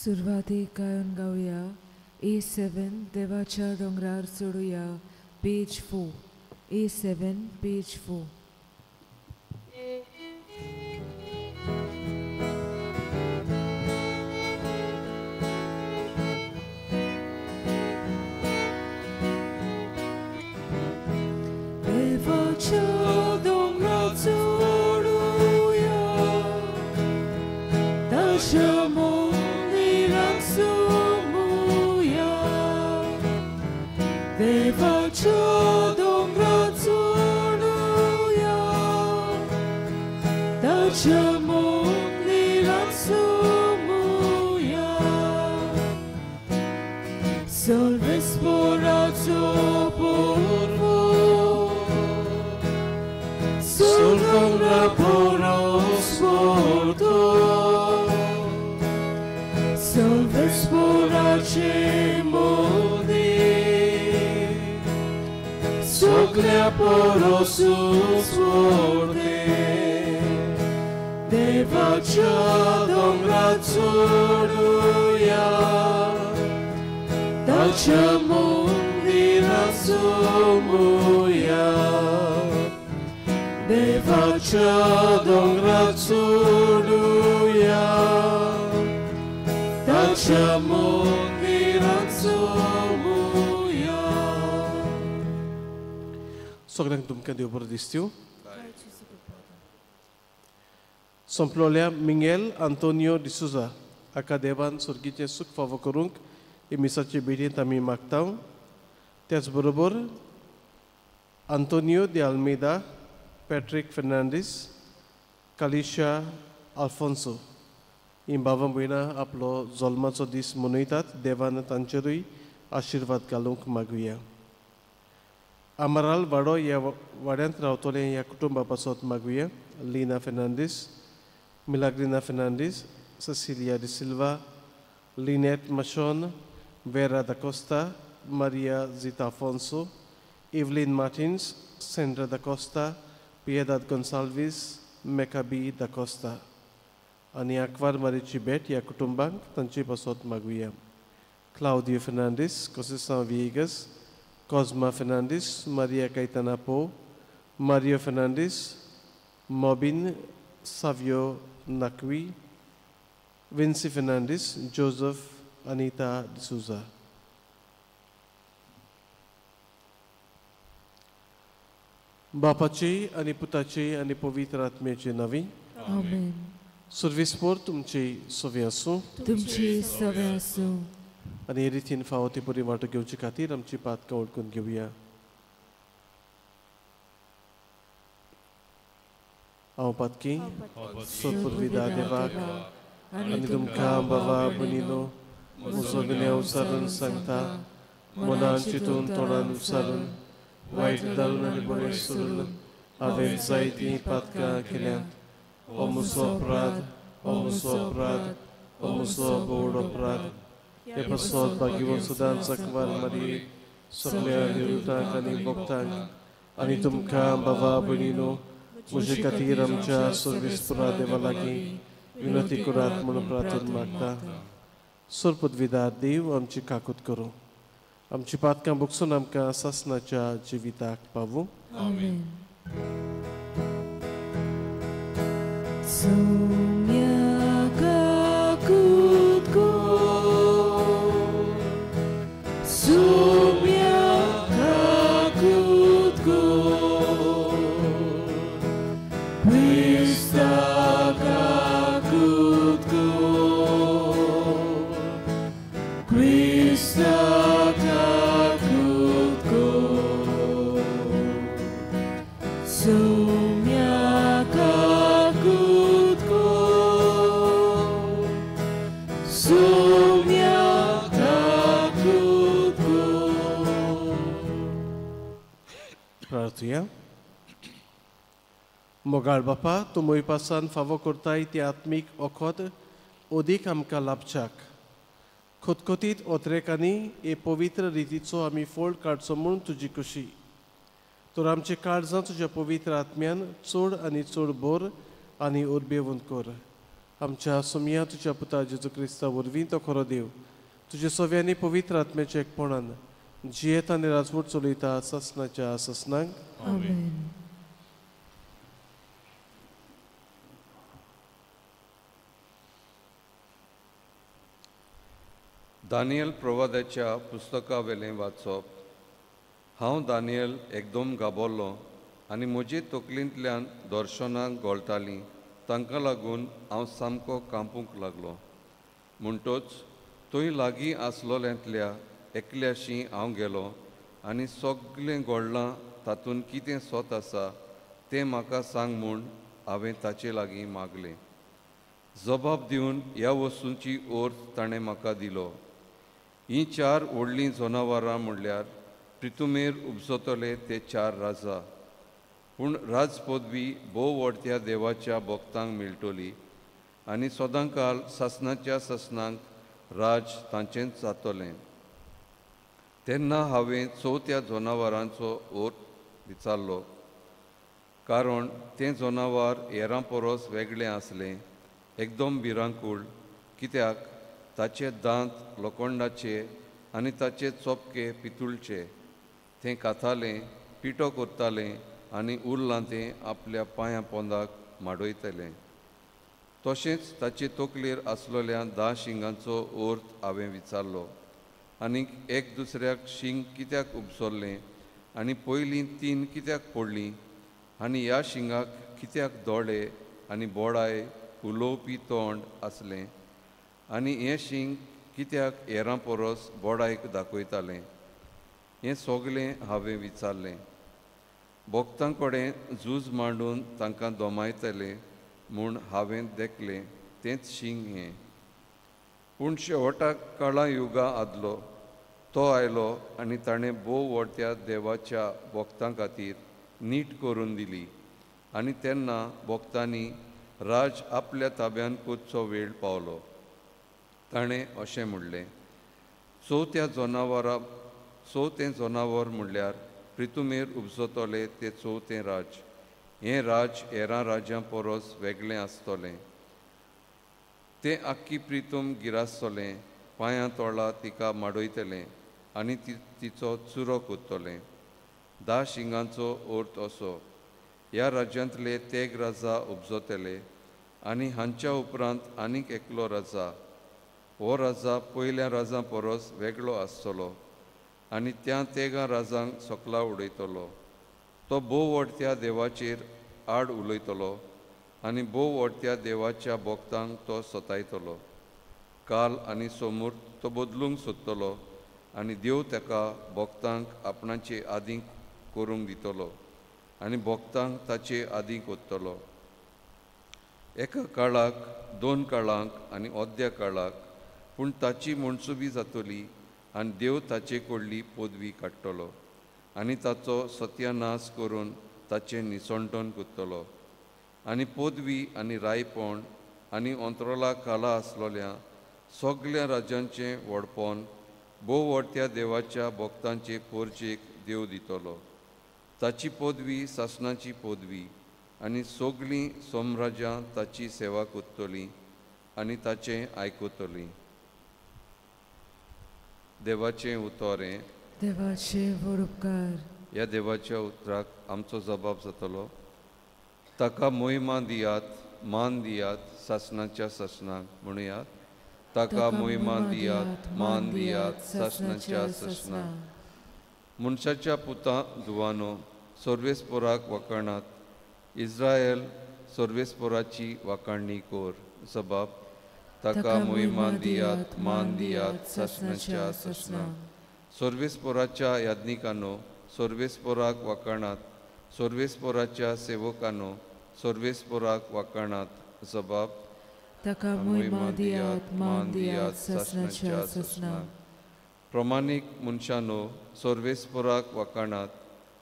सुरवातीक गायन गावया A7 देवाच्या दोंगरार चडुया पेज 4 A7 page 4. देवाच्या दोंगरार चडुया ताच्या मंदिरांत सोमुया देवाच्या दोंगरार चडुया ताच्या मंदिरांत सोमुया सर्वेस्पराचो पोरवो दोंगरा पोरोस मोर्तो सर्वेस्पराचे मंदिर सगळ्या पोरोसूच मोर्ते देवाच्या दोंगरार चडुया ताच्या मंदिरांत सोमुया देवाच्या दोंगरार चडुया ताच्या मंदिरांत सोमुया. सगळ्यांक तुमकां देव बरो दिसत्यो. सोंपलोल्या मिंगेल आंतोनियो डिसुजा हाका देवान सर्गीचें सूख फावो करूंक हे मिसाचे भेटींत आमी मागता. त्याच बरोबर आंतोनियो दे आल्मेदा, पॅट्रीक फेर्नांडीस, कालिशा आल्फोन्सो ही बाबा भयणां आपलो जल्माचो दीस मनयतात. देवान तांचेरूय आशिर्वाद घालूंक मागुया. आमराल वाडो ह्या वाड्यांत रावतले ह्या कुटुंबा पासत मागुया. लिना फेर्नांडीस, मिलाग्रिना फेर्नांडीस, सेसिलिया डिसिल्वा, लिनेट मशोन, वेरा दाकोस्ता, मारिया जिता आफोन्सो, इवलीन मार्टिन्स, सेंड्रा दाकोस्ता, पियेदाद गोन्साल्वीस, मेकाबी दाकोस्ता आनी आंकवार मारीची भेट ह्या कुटुंबांक तांचे पासत मागुया. क्लावदियो फेर्नांडीस, कोसेसांव व्हिएगस, कॉजमा फेर्नांडीस, मारिया कैताना पो, मारियो फेर्नांडीस, मोबिन सावियो नाकवी, विन्सी फेर्नांडीस, जोजफ अनिता डिसुजा. बापाचे आनी पुताचे आनी पवित्र आत्म्याचे नांवी आमेन. सर्वेस्पोर तुमचे सवे आसूं. तुमचे सवे आसूं. आनी हे रितीन फावो ती बरी वांटो घेवचे खातीर आमची पातकां वळखून घेवया. हांव पातकी सोदपुर्विदा देवाक आनी तुमकां बाबा भयणीनो म्हजो गुन्यांव उचारून सांगता. मनान चिंतून तोंडान उचारून वायट दारून आनी बरें सोडून हांवें जायतीं पातकां केल्यांत. हो म्हजो अपराध, हो म्हजो अपराध, हो म्हजो भोव अपराध. हे पासत भाग्यवंत सदांच आंकवार मारये सगळ्या निरुतांक आनी भक्तांक आनी तुमकां बाबा भयणीनो म्हजे खातीर आमच्या सर्वेस्परा देवा लागीं विनंती करात म्हणून प्रार्थना मागता. सरपदविदार देव आमची काकूत करूं. आमची पातकां भोगसून आमकां सासनाच्या जिविताक पावूं. आमेन. सोम्या काकूत कर, सोम्या काकूत कर, क्रिस्ता काकूत कर, क्रिस्ता काकूत कर, सोम्या काकूत कर, सोम्या काकूत कर. प्रार्थुया. मोगाळ बापा, तूं मोयपासान फावो करताय ती आत्मीक ओखद अदीक आमकां लाभच्याक खोतखोतीत ओतरेकांनी हे पवित्र रितीचो आमी फोड काडचो म्हूण तुजी खुशी. तर आमचे काळजां तुज्या पवित्र आत्म्यान चड आनी चड भर आनी उर्बेवंत कर. आमच्या सोमया तुज्या पुता जेजू क्रिस्ता वरवीं तो खरो देव तुजे सव्यांनी पवित्र आत्म्याच्या एकपणान जियेत आनी राजवट चलयता ससनाच्या ससनांक. आमेन. दानियल प्रवादाच्या पुस्तकावेलें वाचप. हांव दानियल एकदम गाबोल्लो आनी म्हजे तकलेंतल्यान दर्शनां गोळटालीं, तांकां लागून हांव सामको कांपूंक लागलो. म्हणटोच थंय लागीं आसलोल्यांतल्या एकल्याशी हांव गेलो आनी सगळें घडलां तातूंत कितें सत आसा तें म्हाका सांग म्हूण हांवें ताचे लागीं मागलें. जबाब दिवन ह्या वस्तूंची अर्थ ताणें म्हाका दिलो. हीं चार व्हडलीं जनावरां म्हणल्यार प्रितुमेर उपजतले ते चार राजा, पूण राजपदवी भोव व्हडत्या देवाच्या भक्तांक मेळटली आनी सदांकाल सासणाच्या सासणांक राज तांचेंच जातलें. तेन्ना हांवें चवथ्या जनावरांचो अर्थ विचारलो, कारण तें जनावर हेरां परस वेगळें आसलें, एकदम भिरांकूळ, कित्याक ताचे दांत लोखंडाचे आनी ताचे चोपके पितुळचे. तें खातालें, पिठो करतालें आनी उरलां तें आपल्या पांयां पोंदाक माडयतलें. तशेंच ताचे तकलेर आसलेल्या 10 शिंगांचो अर्थ हांवें विचारलो आनी एक दुसऱ्याक शींग कित्याक उपसरलें आनी पयलीं 3 कित्याक पडलीं आनी ह्या शिंगाक कित्याक दोळे आनी बोडाय उलोवपी तोंड आसलें आनी हें शींग कित्याक हेरां परस बोडायक दाखयतालें, हें सगळें हांवें विचारलें. भक्तां कडेन झूज मांडून तांकां दोमायतले म्हूण हांवें देखलें तेंच शींग हें. पूण शेवटाक काळा युगा आदलो तो आयलो आनी ताणें भोव व्हडत्या देवाच्या भक्तां खातीर नीट करून दिली आनी तेन्ना भक्तांनी राज आपल्या ताब्यान करचो वेळ पावलो. ताणें अशें म्हणलें, चवथें जनावर म्हणल्यार प्रितुमेर उपजतले ते चवथें राज. हें राज हेरां राज्यां परस वेगळें आसतलें. तें आख्खी प्रितूम गिरासतलें, पांयां तोळा तिका माडयतलें आनी तिचो चुरो करतलें. 10 शिंगांचो अर्थ असो, ह्या राज्यांतले तेग राजा उपजतले आनी हांच्या उपरांत आनीक एकलो राजा. हो राजा पयल्या राजां परस वेगळो आसतलो आनी त्या तेगां राजांक सकला उडयतलो. तो भोव व्हडत्या देवाचेर आड उलयतलो आनी भोव व्हडत्या देवाच्या भक्तांक तो सतायतलो. काल आनी सोमूर तो बदलूंक सोदतलो आनी देव ताका भक्तांक आपणाचे आदीं करूंक दितलो आनी भक्तांक ताचे आदीं करतलो. एका काळाक, 2 काळांक आनी अर्द्या काळाक, पूण ताची मनसुबी जातली आनी देव ताचे कडली पदवी काडटलो आनी ताचो सत्यानाश करून ताचें निसणटण करतलो. आनी पदवी आनी रायपण आनी अंतरोला खाला आसलेल्या सगळ्या राज्यांचें व्हडपण भोव व्हडत्या देवाच्या भक्तांचे पोरचेक देव दितलो. ताची पदवी सासणाची पदवी आनी सगळीं साम्राज्यां ताची सेवा करतलीं आनी ताचें आयकतलीं. देवाचें उतर हें. देवाचे व्हड उपकार. ह्या देवाच्या उतराक आमचो जबाब जातलो. ताका मोहिमा दियात, मान दियात सासणाच्या सासणाक. म्हणुयात, ताका मोहिमा दियात, मान दियात सासणाच्या सासणाक. मनशाच्या पुता धुवानो सर्वेस्पोराक वाखाणात, इस्रायल सर्वेस्पोराची वाखाणणी कोर. जबाब, ताका मोहिमा दियात, मान दियात सासणाच्या सासणाक. सर्वेस्पोराच्या याज्ञिकांनो सर्वेस्पोराक वाखाणात, सर्वेस्पोराच्या सेवकांनो सर्वेस्पोराक वाखाणात. जबाब, ताका मोहिमा दियात, मान दियात सासणाच्या सासणाक. प्रमाणीक मनशांनो सर्वेस्पोराक वाखाणात,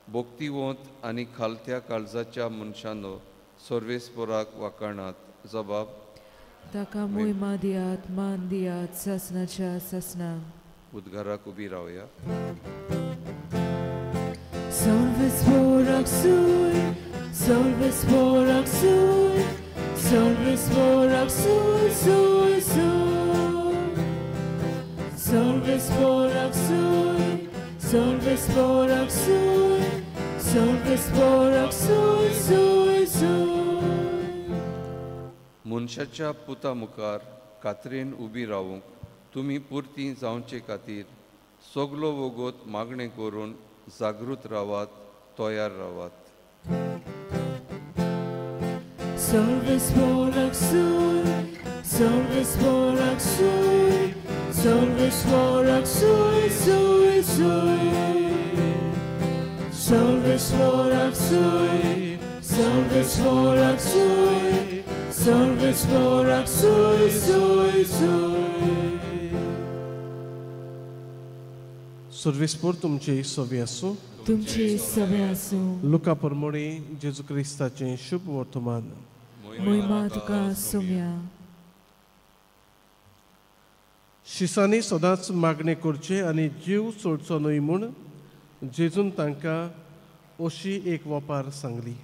भक्तिवंत आनी खालत्या काळजाच्या मनशांनो सर्वेस्पोराक वाखाणात. जबाब, ताका मोहिमा दियात, मान दियात सासणाच्या सासणाक. उद्गाराक उबी रावया. Solves por axui, solves por axui, solves por सुय सुय सुय सर्वेस्पोराक सुय सर्वेस्पोराक सुय सर्वेस्पोराक सुय सुय सुय. मनशाच्या पुता मुखार कात्रेन उबी रावूंक तुमी पुरती जावचे खातीर सगलो वोगोत मागणें करून जागृत रावात, तयार रावात. सर्वेस्पोराक सुय सर्वेस्पोराक सुय सर्वेस्पोराक सुय सुय सुय सर्वेस्पोराक सुय सर्वेस्पोराक सुय सर्वेस्पोराक सुय सुय सुय. सर्वेस्पोर तुमचे सवे आसूं. तुमचे सवे आसूं. लुका परमोणी जेजू क्रिस्ताचें शुभ वर्तमान. मोहिमा तुका सोम्या. शिसांनी सदांच मागणें करचें आनी जीव सोडचो न्हय म्हूण जेजून तांकां अशी एक वपार सांगली.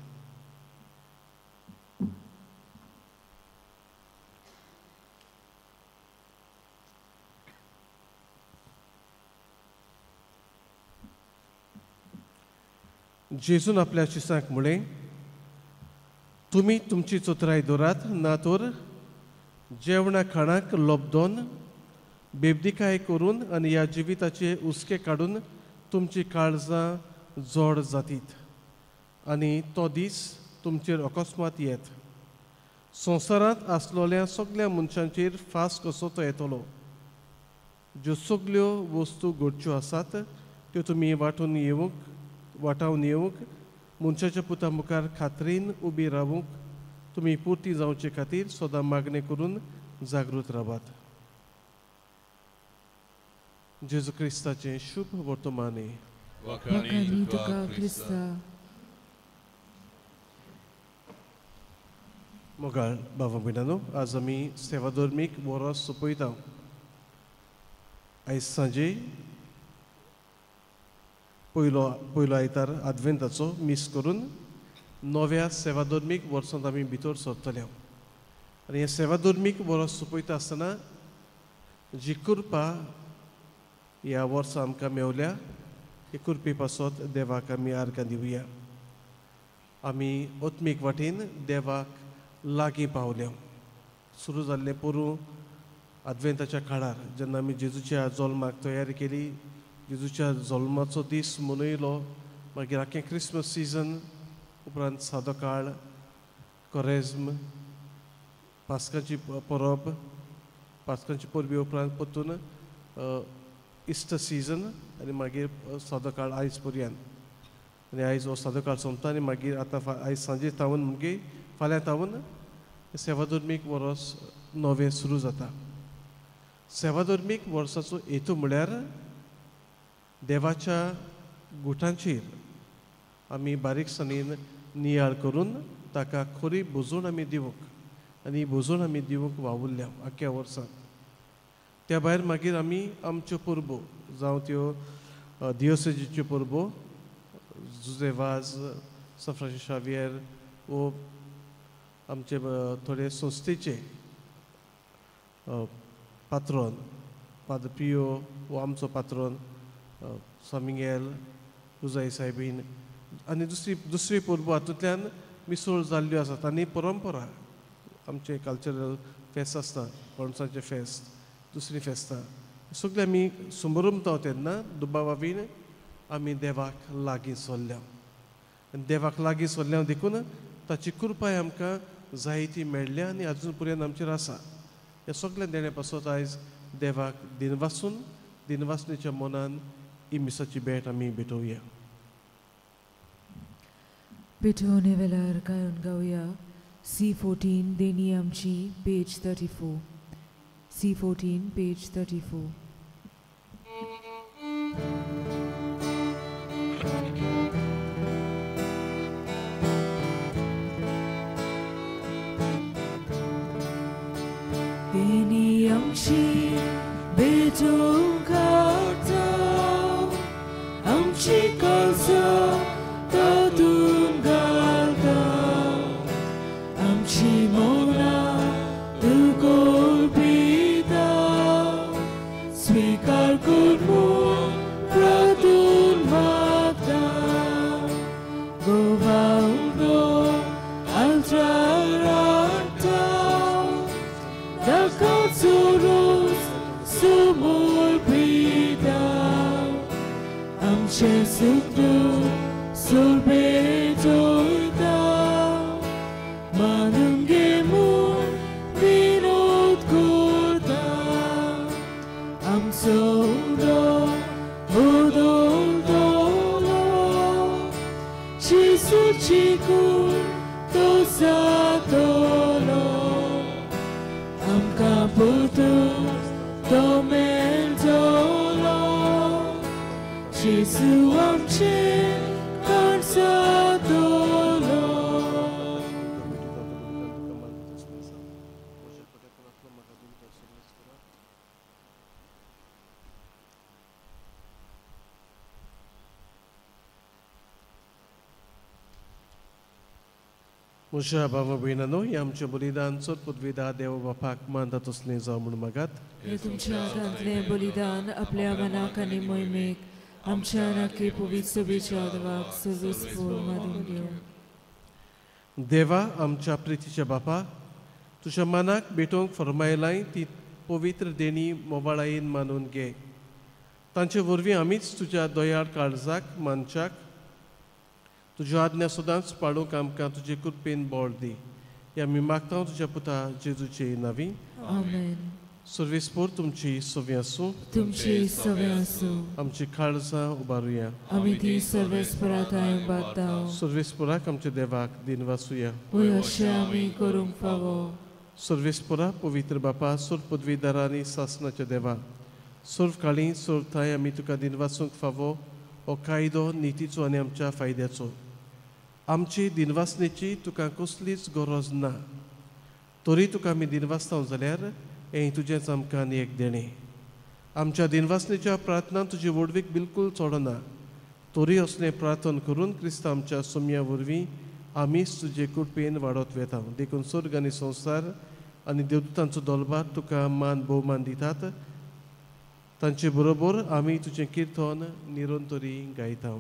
जेजून आपल्या शिसांक म्हळें, तुमी तुमची चतुराय दवरात, ना तर जेवणा खाणाक लोबदोन बेबदिकाय करून आनी ह्या जिविताचे हुस्के काडून तुमची काळजां जोड जातीत आनी तो दीस तुमचेर अकस्मात येत. संवसारांत आसलोल्या सगल्या मनशांचेर फास कसो तो येतलो. ज्यो सगल्यो वस्तू घडच्यो आसात त्यो तुमी वांटून येवंक वाटावन येवंक मनशाच्या पुता मुखार खात्रीन उबी रावूंक तुमी पुरती जावचे खातीर सदां मागणें करून जागृत रावात. जेजू क्रिस्ताचें शुभ वर्तमाने. वाखाणी तुका क्रिस्ता. मोगाळ बाबा भयणांनो, आज आमी सेवाधर्मीक वरस सोंपयता. आयज सांजे पयलो पयलो आयतार आदवेंताचो मीस करून नव्या सेवाधर्मीक वर्सांत आमी भितर सरतले. आनी हें सेवाधर्मीक वर्स सोंपयता आसतना जी कृपा ह्या वर्सा आमकां मेवल्या हे कृपे पासत देवाक आमी आर्गां दिवया. आमी आत्मीक वाटेन देवाक लागीं पावल्या. सुरू जाल्लें पोरूं आदवेंताच्या काळार जेन्ना आमी जेजूच्या जल्माक तयारी केली, जेजूच्या जल्माचो दीस मनयलो, मागीर आख्खें क्रिसमस सिजन, उपरांत सादो काळ, कोरेज्म, पास्काची परब, पास्काची परबी उपरांत परतून इस्टर सिजन आनी मागीर सादो काळ आयज पर्यंत. आनी आयज हो सादो काळ सोंपता आनी मागीर आतां आयज सांजे तावन मागीर फाल्यां तावन सेवाधर्मीक वर्स नवें सुरू जाता. सेवाधर्मीक वर्साचो हेतू म्हळ्यार देवाच्या गुटांचेर आमी बारीकसाणेन नियाळ करून ताका खरी भोजवण आमी दिवंक आनी भोजवण आमी दिवंक वावुरल्या आख्ख्या वर्सांत. त्या भायर मागीर आमी आमच्यो परबो जावं त्यो दियोसेजीच्यो परबो, जुजे वाज, सान फ्रांसीस शावियर वो आमचे थोडे संस्थेचे पात्रोन पाद्र पियो वो आमचो पात्रोन सामिगेल, रुजाई सायबीन आनी दुसरी दुसरी परबो हातूंतल्यान मिसळ जाल्ल्यो आसात. आनी परंपरा आमचे कल्चरल फेस्त आसता, पणसाचें फेस्त, दुसरीं फेस्तां सगळीं आमी समरमता तेन्ना दुबावावीन आमी देवाक लागीं सरल्या. आनी देवाक लागीं सरल्या देखून ताची कृपाय आमकां जायती मेळ्ळ्या आनी आजून पर्यंत आमचेर आसा. ह्या सगळ्या देणे पासत आयज देवाक दिनवासून दिनवासनेच्या मनान ही मिसाची भेट आमी भेटोवया. भेटवणे वेळार गायन गावया C14 देणी आमची, पेज 34. C14 page 34. देणी आमची भेटोवंक आमची काळजां तातूंत घालता, आमची मनां ताकाचो रोस समर्पिता आमचें सुख सोरबेटोयता मानून घे म्हूण विनोद करता आमचो उदक बदलतलो जेजूची कूड तो जातलो आमकां परतून तो मेळटलो जेजू आमचें काडसातलो. म्हज्या भावा भयणांनो, हें आमचें बलिदान चड पदवीदा देव बापाक मानता तसलें जावं म्हूण मागात. हें तुमच्या हातांतलें बलिदान आपल्या मनाक आनी मोहिमेक आमच्या राखी पवित्र सभेच्या देवाक सर्वेस्पोर मानून घेवं. देवा आमच्या प्रितीच्या बापा, तुज्या मनाक भेटोवंक फर्मायलाय ती पवित्र देणी मोबाळायेन मानून घे. तांचे वरवीं आमीच तुज्या दयाळ काळजाक मानच्याक तुज्यो आज्ञा सदांच पाळूंक आमकां तुजे कृपेन बळ दी. ह्या आमी मागता तुज्या पुता जेजूचे नांवी. आमेन. सर्वेस्पोर तुमची सवी आसूं. तुमची सवी आसूं. आमची काळजां उबारुया. आमी ती सर्वेस्परा थंय उबारता. सर्वेस्पोराक आमच्या देवाक दिनवासुया. वय अशें आमी करूंक फावो. सर्वेस्पोरा पवित्र बापा, सर्व पदवीदारा आनी सासनाच्या देवा, सर्व काळी सर्व थंय आमी तुका दिनवासूंक फावो हो कायदो नितीचो आनी आमच्या फायद्याचो. आमची दिनवासनेची तुका कसलीच गरज ना, तरी तुका आमी दिनवासता जाल्यार हें तुजेंच आमकां आनी एक देणें. आमच्या दिनवासनेच्या प्रार्थना तुजी व्हडवीक बिलकूल चडना, तरी असलें प्रार्थना करून क्रिस्त आमच्या सोम्या वरवीं आमीच तुजे कृपेन वाडत वेता. देखून स्वर्ग आनी संवसार आनी देवदूतांचो दलबार तुका मान भोवमान दितात. तांचे बरोबर आमी तुजें किर्तन निरंतरी गायता.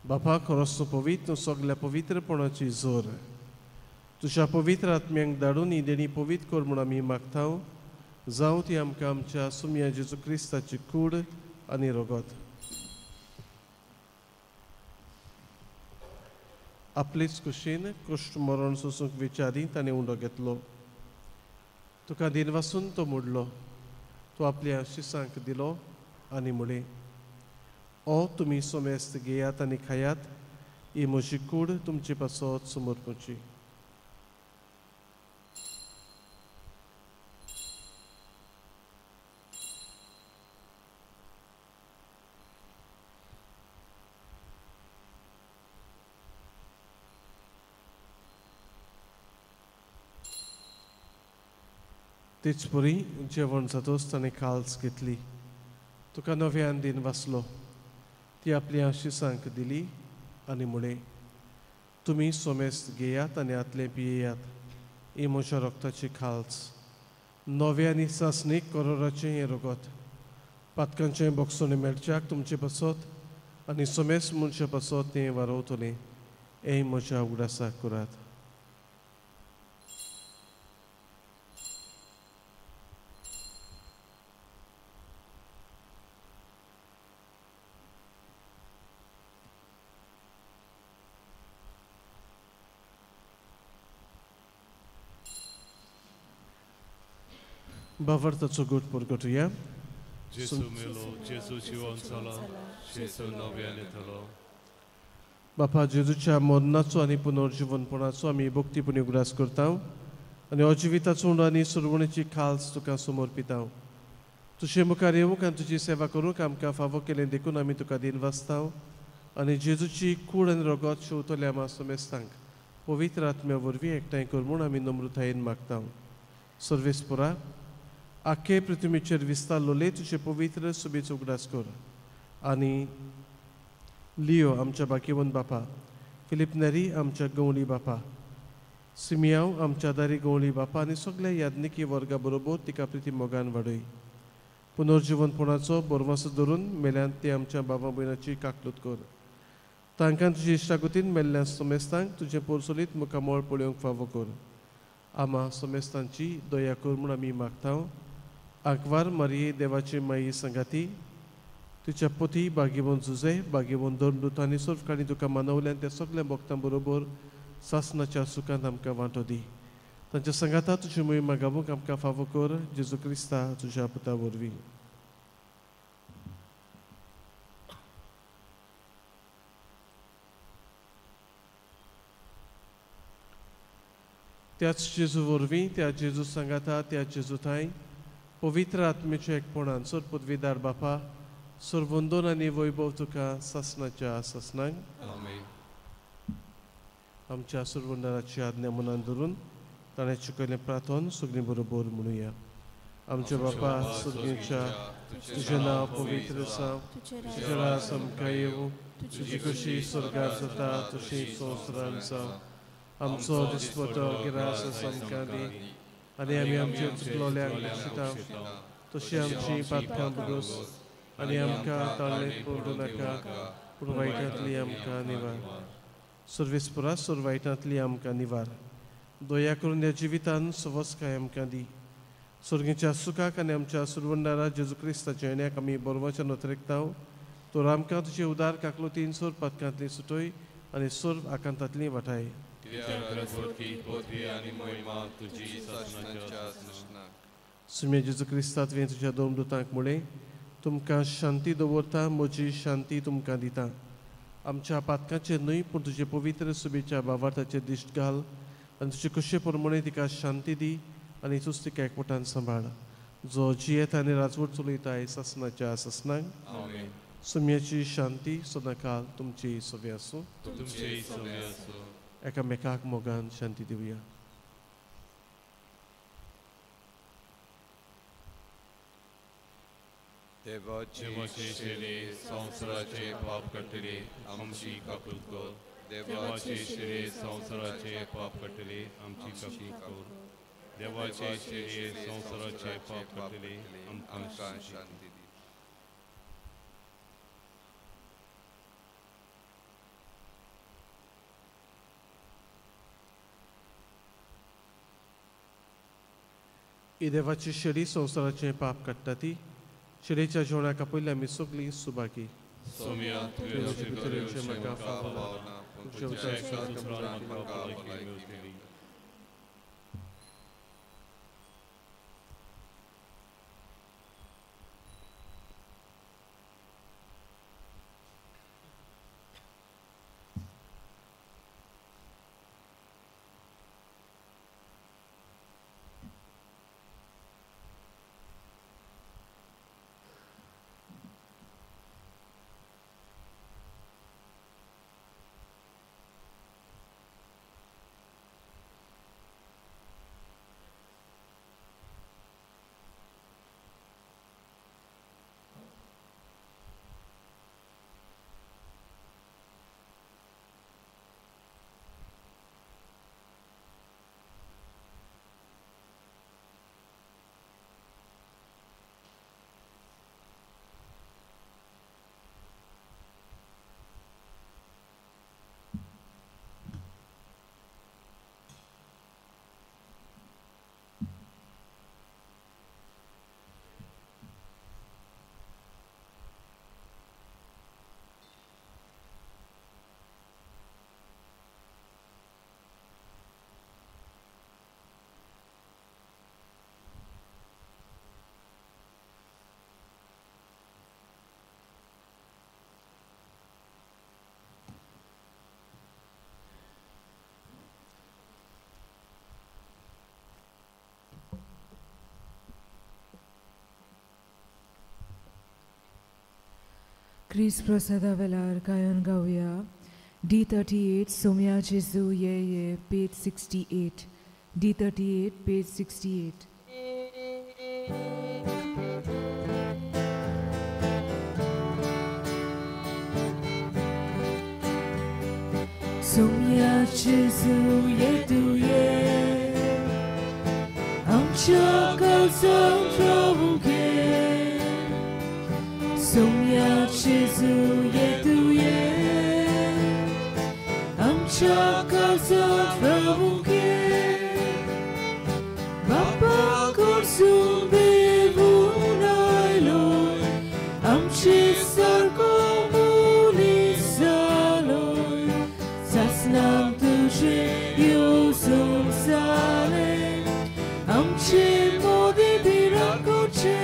बापा, खरोच पवित्र सगल्या पवित्रपणाची जोर तुज्या पवित्र आत्म्यांक धाडून ही देणी पवित्र कर म्हूण आमी मागता. जावं ती आमकां आमच्या सुम्या जेजू क्रिस्ताची कूड आनी रगत. आपलेच कुशीन कुश्ट मरण सोसूंक विचारी ताणें उंडो घेतलो. तुका दिनवासून तो मोडलो. तो आपल्या शिसांक दिलो आनी म्हळें, ओ तुमी सोमेस्त घेयात आनी खायात, ही म्हजी कूड तुमचे पासत समर्पची. तेच परी जेवण जातोच ताणें काल्स घेतली. तुका नव्यान दिन वाचलो. ती आपली आशिसांक दिली आनी म्हळें, तुमी सोमेस्त घेयात आनी आतलें पियेयात, ही म्हज्या रक्ताची खाल्स, नव्या आनी सासणीक करोराचें हें रगत. पातकांचें बोगसणें मेळच्याक तुमचे पासत आनी सोमेस्त मनशा पासत तें वारवतलें. हें म्हज्या उगडासाक करात. बावरताचो गोट परगटुया. जेजू मेलो, जेजू जिवन जाला, जेजू नव्यान येतलो. बापा जेजूच्या मरणाचो आनी पुनर्जिवनपणाचो आमी भक्तीपणी उगडास करता आनी अजिविताचो उंडो आनी सुरवणेची खाल्स तुका समर्पिता. तुजे मुखार येवंक आनी तुजी सेवा करूंक आमकां फावो केलें देखून आमी तुका दिन वाचता आनी जेजूची कूड आनी रगत शेवतल्या आमा समेस्तांक पवित्र आत्म्या वरवीं एकठांय कर म्हूण आमी नम्रतायेन मागता. सर्वेस्पुरा आखे पृथ्वीचेर विस्तारलोले तुजे पवित्र सुबेचो उगडास कर आनी लियो आमच्या बाकीवन बापा, फिलीप नेरी आमच्या गवळी बापा, सिमियांव आमच्या दारी गवळी बापा आनी सगल्या याज्ञिकी वर्गा बरोबर तिका प्रिती मोगान वाडय. पुनर्जिवनपणाचो बोरवासो धरून मेल्यान ते आमच्या बाबा भयणाची काकलूत कर. तांकां तुजी इश्टागतीन मेल्ल्या समेस्तांक तुजें पोरसोलीत मुखामळ पळोवंक फावो कर. आमा समेस्तांची दया कर म्हूण आमी मागता. आंकवार मारये देवाची माई संगाती तुज्या पोती बागेवन जुजे बागेवन धर्मदूत आनी सर्वकाणी तुका मानवल्यान त्या सगल्या भक्तां बरोबर सासनाच्या सुखांत आमकां वांटो दी. तांच्या संगाता तुजी मोहिमा गावूंक आमकां फावो कर जेजू क्रिस्ता तुज्या पुता वरवीं. त्याच जेजू वरवीं, त्या जेजू सांगाता, त्या जेजू थांय पवित्र आत्मेच्या एकपणान सर पदवीदार बापा सर्वंदन आनी वैभव तुका सासनाच्या सासनाक. आमच्या सुरवंदनाची आज्ञा मनान धरून ताणें चुकयलें प्रार्थन सगळीं बरोबर म्हणुया. आमच्या बापा सगळींच्या तुजें नांव पवित्र जावं, तुजें राज आमकां येवं, तुजी खोशी स्वर्गार जाता तशी संवसारांत जावं. आमचो दिसपटो गिरास आमकां दी आनी आमी आमचे चुकलोल्यांक बक्षिता तशी आमची पातकां बगस आनी आमकां ताळेंत पडूं नाका पूण वायटांतली आमकां निवार. सर्वेस्पुरा सर वायटांतली आमकां निवार. दया करून ह्या जिवितान सवसकाय आमकां दी. स्वर्गीच्या सुखाक आनी आमच्या सुरवंडारा जेजू क्रिस्ताच्या येण्याक आमी बरोवच्या नोतरेकता. तर आमकां तुजे उदार काकलुतीन सोर पातकांतली सुटय आनी सोर आकांतांतली वाटाय. सुम्या जेजू क्रिस्ता तुवें तुज्या दोन दुतांक म्हणलें, तुमकां शांती दवरता, म्हजी शांती तुमकां दिता. आमच्या पातकांचेर न्हय पूण तुजे पवित्र सुबेच्या भावार्थाचेर दिश्ट घाल आनी तुजे कशे प्रमाणे तिका शांती दी आनी तूच तिका एकवटान सांबाळ, जो जियेता आनी राजवट चलयता सासनाच्या सासनाक. सुम्याची शांती सदांकाल तुमची सवे आसूं. एकामेकाक मोगान शांती दिवया. देवाचे शिरे संवसाराचे पाप काडटले आमची काकूत कर. देवाचे शिरे संवसाराचे पाप काडटले आमची काकूत कर. देवाचे शिरे संवसाराचे पाप काडटले आमकां शांती दी. ही देवाची शेडी संवसाराचें पाप काडटा ती शेडीच्या जेवणाक आपयल्या आमी सगळीं सुबागी. क्रिस प्रसादा वेळार गायन गावया D38 Somya Jesu Ye Ye, page 68. D38, page 68. Somya Jesu Ye Tu Ye, Amcha Kalsang Travuke. Somya Jesu Ye Tu Ye, Amcha Kalsang Travuke. Bapa Korsum Bevunai Loi, Amche Sarko Munisaloi, Sasnam Tuje Yosum Sale, Amche Modi Birakoche.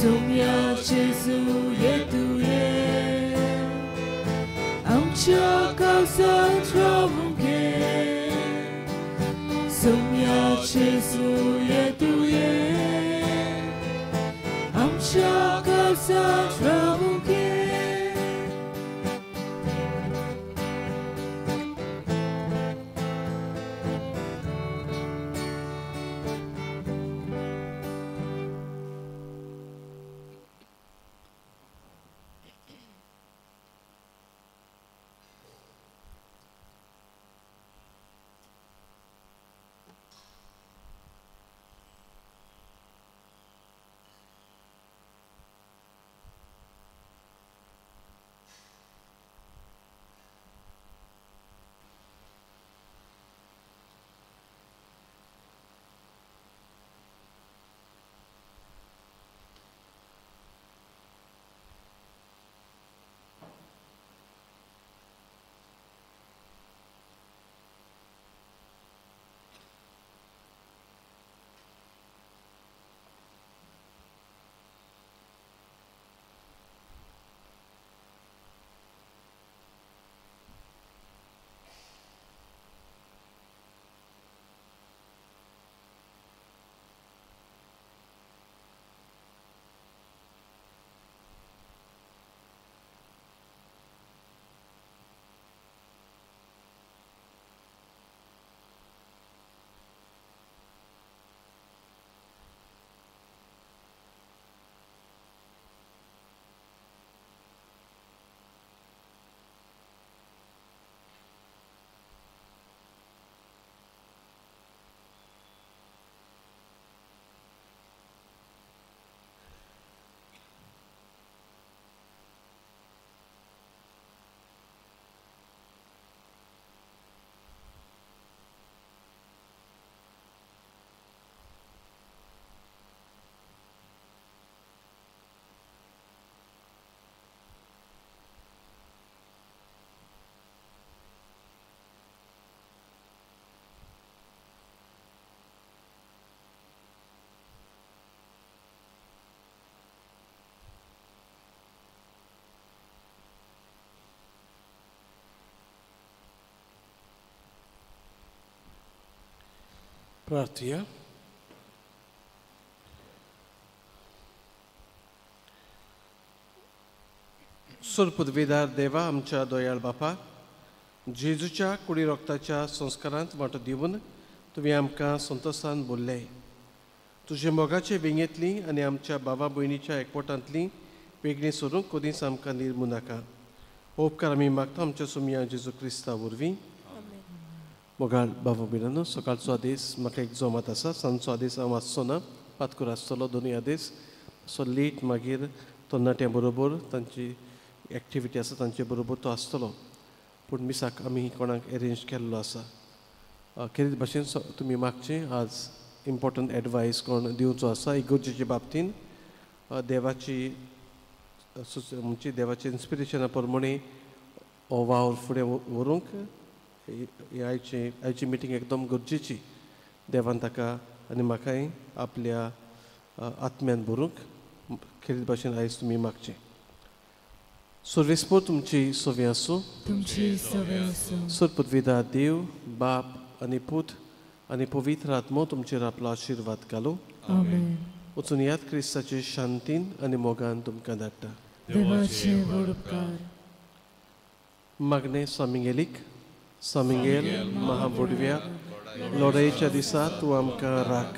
Somya Jesu Ye Tu Ye, Amcha Kalsang Travuke. Somya Jesu Ye Tu Ye, Amcha Kalsang Travuke. प्रार्थुया. सुरपुदविदार देवा आमच्या दोयाळ बापा, जेजूच्या कुडी रोगताच्या संस्कारांत वांटो दिवन तुवें आमकां संतोसान बोल्ले. तुजे मोगाचे वेंगेंतली आनी आमच्या बाबा भयणीच्या एकवटांतली वेगळी सोडूंक कदींच आमकां निर्मू नाका. उपकार आमी मागता आमच्या सुमया जेजू क्रिस्ता वरवीं. मोगाळ बाबा भयणांनो, सकाळचो आदेश म्हाका एक जोमात आसा, सांजचो आदेश हांव वाचचो ना, पातकूर आसतलो दोनूय आदेश. सो लेट मागीर तरणाट्यां बरोबर तांची एक्टिविटी आसा तांचे बरोबर तो आसतलो, पूण मिसाक आमी कोणाक एरेंज केल्लो आसा. खेरीत भाशेन तुमी मागचें आज इम्पॉर्टंट एडवायस कोण दिवचो आसा इगोर्जेचे बाबतीन, देवाची म्हणजे देवाचे इन्स्पिरेशना प्रमाणे हो वावर फुडें व्हरूंक आयची आयची मिटींग एकदम गरजेची. देवान ताका आनी म्हाकाय आपल्या आत्म्यान भरूंक खेरीत भाशेन आयज तुमी मागचें. सर्वेस्पोर तुमची सवे आसूं, तुमची सवे आसूं. सरपदविदा देव बाप आनी पूत आनी पवित्र आत्मो तुमचेर आपलो आशिर्वाद घालूं. आमेन. वचून याद क्रिस्ताचे शांतीन आनी मोगान तुमकां धाडटा. देवाचे व्हड उपकार. मागणें सामिंगेलीक. सामिंगेल महाबोडव्या लढायेच्या दिसा तूं आमकां राख.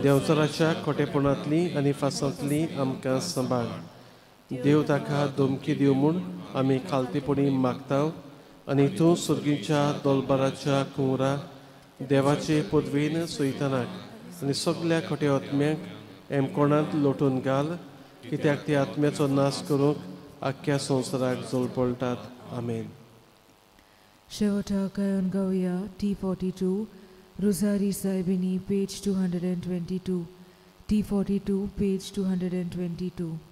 देंवचाराच्या खोटेपणांतली आनी फासांतली आमकां सांबाळ. देव ताका धमकी दिवं म्हूण आमी खालतेपणी मागता आनी तूं सुर्गीच्या दोलबाराच्या कुंवरा देवाचे पदवेन सैतानाक आनी सगल्या खोटे आत्म्यांक एमकोणांत लोटून घाल, कित्याक ते आत्म्याचो नाश करूंक आख्ख्या संवसाराक जळपळटात. आमेन. शेवटाक गायन गावया T42 Rosary Saibini, page 222. T42, page 222.